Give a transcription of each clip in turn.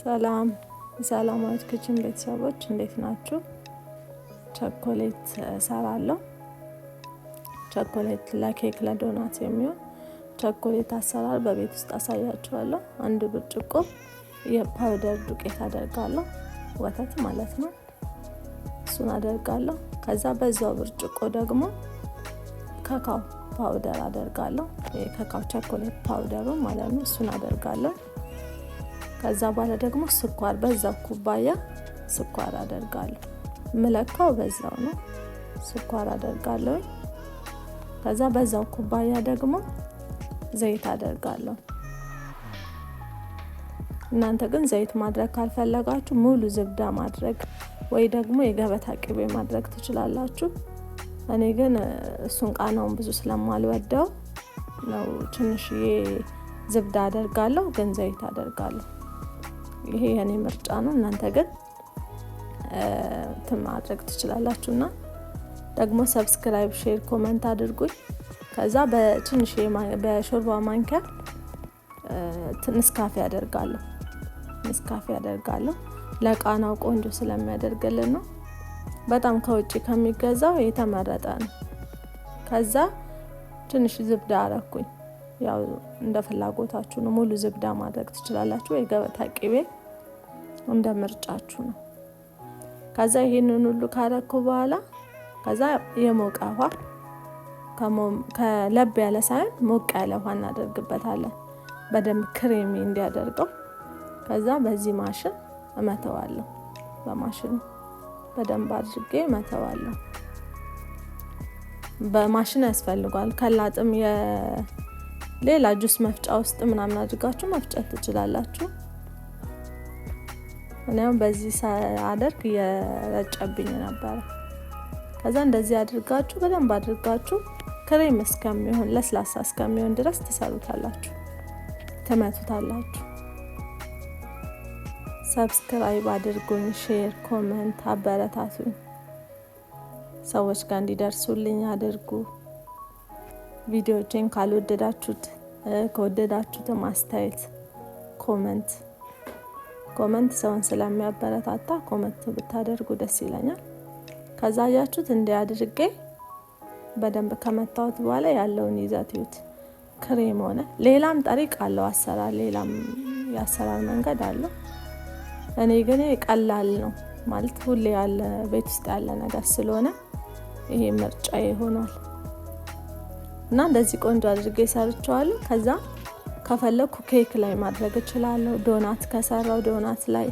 ሰላም የሰላማዊት Kitchen ቤተሰቦች፣ እንዴት ናችሁ? ቸኮሌት እሰራለሁ። ቸኮሌት ለኬክ፣ ለዶናት የሚሆን ቸኮሌት አሰራር በቤት ውስጥ አሳያችኋለሁ። አንድ ብርጭቆ የ powder ዱቄት አደርጋለሁ፣ ወተት ማለት ነው። እሱን አደርጋለሁ። ከዛ በዛው ብርጭቆ ደግሞ cacao powder አደርጋለሁ። የካካው ቸኮሌት powder ኡ ማለት ነው። እሱን አደርጋለሁ። ከዛ በኋላ ደግሞ ስኳር፣ በዛው ኩባያ ስኳር አደርጋለሁ። ምለካው በዛው ነው። ስኳር አደርጋለሁ። ከዛ በዛው ኩባያ ደግሞ ዘይት አደርጋለሁ። እናንተ ግን ዘይት ማድረግ ካልፈለጋችሁ ሙሉ زبدة ማድረግ ወይ ደግሞ የገበታ ቅቤ ማድረግ ትችላላችሁ። እኔ ግን እሱን ቃናውን ብዙ ስለማልወደው ነው ትንሽዬ زبدة አደርጋለሁ፣ ግን ዘይት አደርጋለሁ። ይሄ የኔ ምርጫ ነው። እናንተ ግን እንትን ማድረግ ትችላላችሁና ደግሞ subscribe፣ share፣ comment አድርጉኝ። ከዛ በትንሽ በሾርባ ማንኪያ ንስካፌ አደርጋለሁ። ንስካፌ አደርጋለሁ፣ ለቃናው ቆንጆ ስለሚያደርግልን ነው። በጣም ከውጭ ከሚገዛው የተመረጠ ነው። ከዛ ትንሽ زبدة አረኩኝ። ያው እንደ ፍላጎታችሁ ነው። ሙሉ زبدة ማድረግ ትችላላችሁ ወይ ገበታ ቅቤ፣ እንደ ምርጫችሁ ነው። ከዛ ይሄንን ሁሉ ካረኩ በኋላ ከዛ የሞቀ ውሃ፣ ከለብ ያለ ሳይሆን ሞቅ ያለ ውሃ እናደርግበታለን በደንብ creamy እንዲያደርገው። ከዛ በዚህ ማሽን እመተዋለሁ። በማሽኑ በደንብ አድርጌ እመተዋለሁ። በማሽን ያስፈልጓል። خلاط ም የሌላ ጁስ መፍጫ ውስጥ ምናምን አድርጋችሁ መፍጨት ትችላላችሁ። እኔም በዚህ ሳደርግ እየረጨብኝ ነበረ። ከዛ እንደዚህ አድርጋችሁ በደንብ አድርጋችሁ ክሬም እስከሚሆን፣ ለስላሳ እስከሚሆን ድረስ ትሰሩታላችሁ፣ ትመቱታላችሁ። Subscribe አድርጉኝ፣ share፣ comment አበረታቱኝ። ሰዎች ጋር እንዲደርሱልኝ አድርጉ። ቪዲዮዎቼን ካልወደዳችሁት፣ ከወደዳችሁትም አስተያየት comment ሰውን ስለሚያበረታታ comment ብታደርጉ ደስ ይለኛል። ከዛ አያችሁት፣ እንዲህ አድርጌ በደንብ ከመታሁት በኋላ ያለውን ይዘት እዩት። ክሬም ሆነ። ሌላም طريقة አለው አሰራር፣ ሌላም የአሰራር መንገድ አለው። እኔ ግን ቀላል ነው፣ ማለት ሁሌ ያለ ቤት ውስጥ ያለ ነገር ስለሆነ ይሄ ምርጫ ይሆናል እና እንደዚህ ቆንጆ አድርጌ ሰርቸዋለሁ። ከዛ ከፈለኩ ኬክ ላይ ማድረግ እችላለሁ። ዶናት ከሰራው ዶናት ላይ፣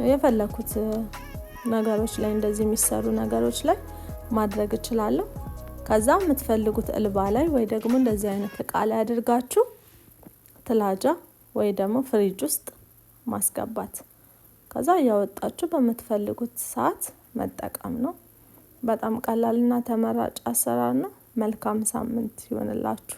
የፈለኩት ነገሮች ላይ፣ እንደዚህ የሚሰሩ ነገሮች ላይ ማድረግ እችላለሁ። ከዛ የምትፈልጉት علبة ላይ ወይ ደግሞ እንደዚህ አይነት እቃ ላይ አድርጋችሁ ثلاجة ወይ ደግሞ ፍሪጅ ውስጥ ማስገባት፣ ከዛ እያወጣችሁ በምትፈልጉት ሰዓት መጠቀም ነው። በጣም ቀላልና ተመራጭ አሰራር ነው። መልካም ሳምንት ይሆንላችሁ።